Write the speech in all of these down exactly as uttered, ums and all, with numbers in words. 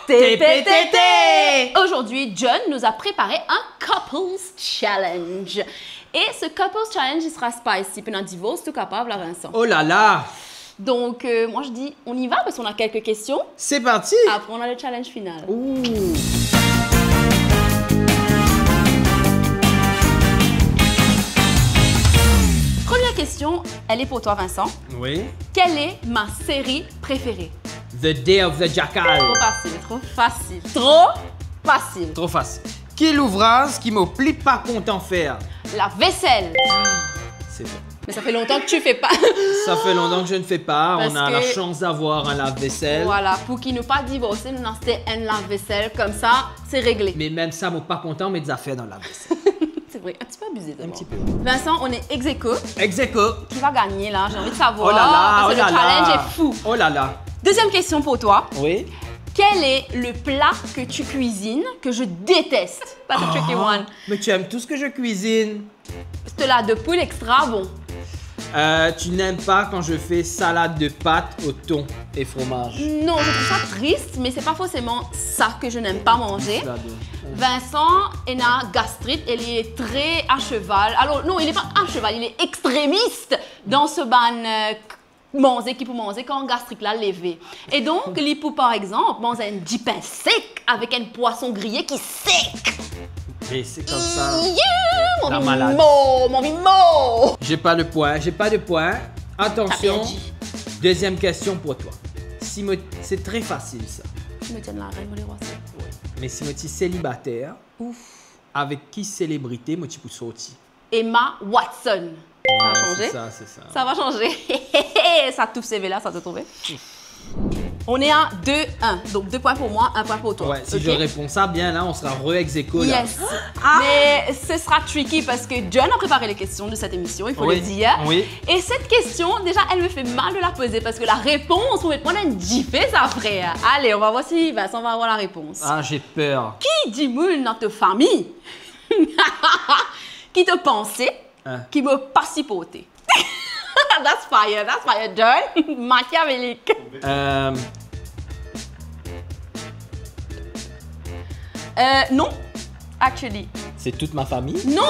T P T T. Aujourd'hui, John nous a préparé un couples challenge. Et ce couples challenge, il sera spicy. Pena divors, tou kapav la, Vincent. Oh là là. Donc, euh, moi je dis, on y va parce qu'on a quelques questions. C'est parti. Après, on a le challenge final. Ouh. Première question, elle est pour toi, Vincent. Oui. Quelle est ma série préférée ? The Day of the Jackal. Trop facile, trop facile, trop facile. Trop facile. Ki louvraz ki mo pli pa kontan fer ? La vaisselle. C'est vrai. Mais ça fait longtemps que tu fais pas. Ça fait longtemps que je ne fais pas. On a la chance d'avoir un lave-vaisselle. Voilà, pou ki nou pa divorse, nou aste enn lave-vaisselle, comme ça, c'est réglé. Me mem sa, mo pa kontan met zafer dan lave-vaisselle. C'est vrai, un petit peu abusé d'abord. Un petit peu. Vincent, on est ex aequo. Ex aequo. Qui va gagner là ? J'ai envie de savoir, oh là là, parce que le challenge est fou. Oh là là. Deuxième question pour toi. Oui. Quel est le plat que tu cuisines que je déteste ? That's a tricky one. Mais tu aimes tout ce que je cuisine. Salade de poule extra bon. Euh, tu n'aimes pas quand je fais salade de pâtes au thon et fromage. Non, je trouve ça triste, mais c'est pas forcément ça que je n'aime pas manger. Vincent ena gastrit e li est très à cheval. Alors, non, il est pas à cheval, il est extrémiste dans ce bann, euh, manze ki pou manze kan gastrit la leve. E donk, li pou, par exemple, manz enn dipin sek avek enn pwason griye ki sek. Mais c'est comme ça. Yeah, la maladie. Mo anvi mor, mo anvi mor. J'ai pas de point, j'ai pas de point. Attention. T'as perdu. Deuxième question pour toi. Si mo, c'est très facile ça. Si mo ti enn larenn, mo lerwa, c'est... Oui. Mais si mo ti selibater, ouf, avec qui célébrité mo ti pou sorti ? Emma Watson. Ça va changer ? Ouais, c'est ça, c'est ça. Ça va changer. Ça touf seve la, ça te trouve ? On est à deux un. Donc deux points pour moi, un point pour toi. Ouais, si je réponds ça bien, là, on sera re ex aequo, là. Yes. Ah. Mais ce sera tricky parce que John a préparé les questions de cette émission, il faut le dire. Oui. Et cette question, déjà, elle me fait mal de la poser parce que la réponse, vous me prenez une diffuse après. Allez, on va voir si Vincent va avoir la réponse. Ah, j'ai peur. Ki dimoun dan to fami ki to panse ki mo pa siporte ? That's fire, that's fire, John. Machiavélique. Euh, Euh, non, actually. C'est toute ma famille ? Non !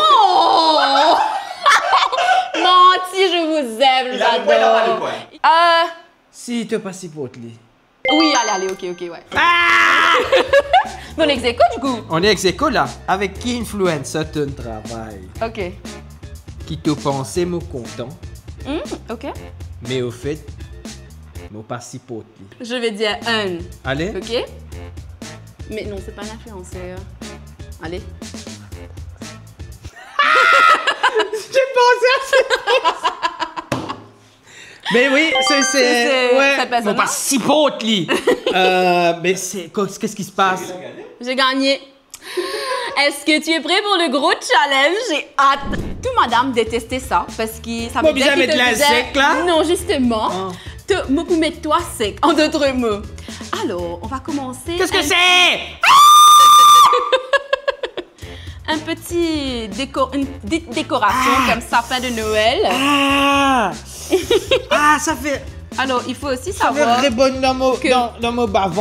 Menti, je vous aime, j'adore. Il a le point, il a pas le point. Euh, Si to pa siport li. Oui, allez, allez, ok, ok, ouais. Ah ! On est ex aequo, du coup. On est ex aequo, là. Avec qui influencer to travay ? Ok. Ki to panse mo kontan. Hmm, ok. Me ofet, mo pa siport li. Je vais dire un. Allez. Ok. Mais non, c'est pas un influenceur. Allez. J'ai pensé à ça. Mais oui, c'est, c'est, c'est, ouais, cette personne-là. Mo pa siport li. Euh, mais c'est, qu'est-ce qui se passe ? J'ai gagné. Est-ce que tu es prêt pour le gros challenge ? J'ai hâte. Tout madame déteste ça parce que ça veut dire qu'il te met sec, là ? Non, justement. Ah. Te, mo pou met twa sek, en d'autres mots. Alors, on va commencer. Qu'est-ce que c'est ? Un petit déco-, une petite décoration comme sapin de Noël. Ah ! Ah, ça fait, alors, il faut aussi savoir que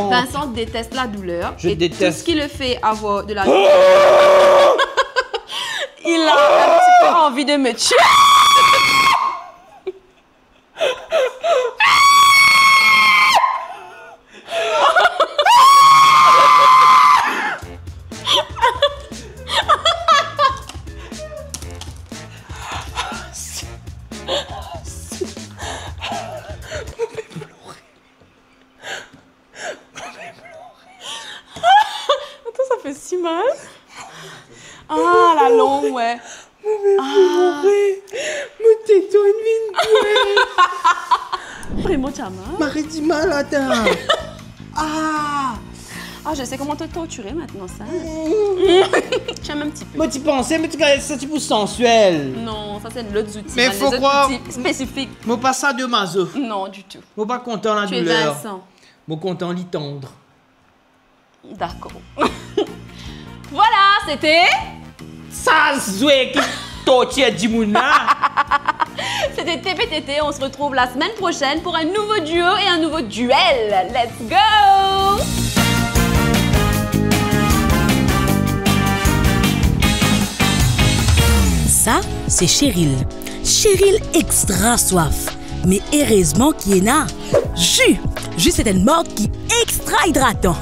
Vincent déteste la douleur. Je déteste. Et tout ce qui le fait avoir de la douleur, il a un petit peu envie de me tuer. Attends, ça fait si mal. Ah, la langue, ouais. Mo pe mouri. Mo teton inn vinn dwel. Vraiment, tu as mal ? Mo redi mal, atann. Ah. Ah, je sais comment te torturer maintenant, ça. Tu aimes un petit peu. Mo ti panse, mo ti gagn sa ti pou sensuel. Non, ça, c'est un autre outil. Mais faut croire, outil spécifique. Mo pa sadomaso. Non, du tout. Mo pa kontan ladouleur. Tu es Vincent. Mo kontan li tendre. D'accord. Voilà, c'était... Sa zwe ki tortir dimoun la. C'était T P T T. On se retrouve la semaine prochaine pour un nouveau duo et un nouveau duel. Let's go ! Sa, se Cheryl. Cheryl extra swaf. Me erezman ki ena zi. Zi se enn mark ki extra idratan.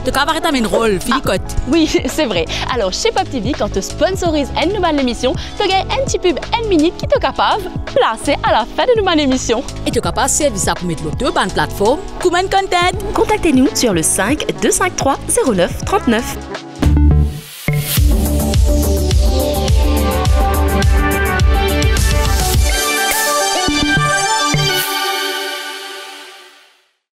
To kapav aret amenn rol, fini kot. Wi, se vre. Alor, Cheer Pop T V, kan to sponsoriz enn nou bann lemision, to gagn enn ti pib enn minit ki to kapav plase alafin de nou bann lemision. E to kapav servi sa pou met lor to bann platform kouma enn content. Contactez-nous sur le cinq deux cinq trois zéro neuf trente-neuf.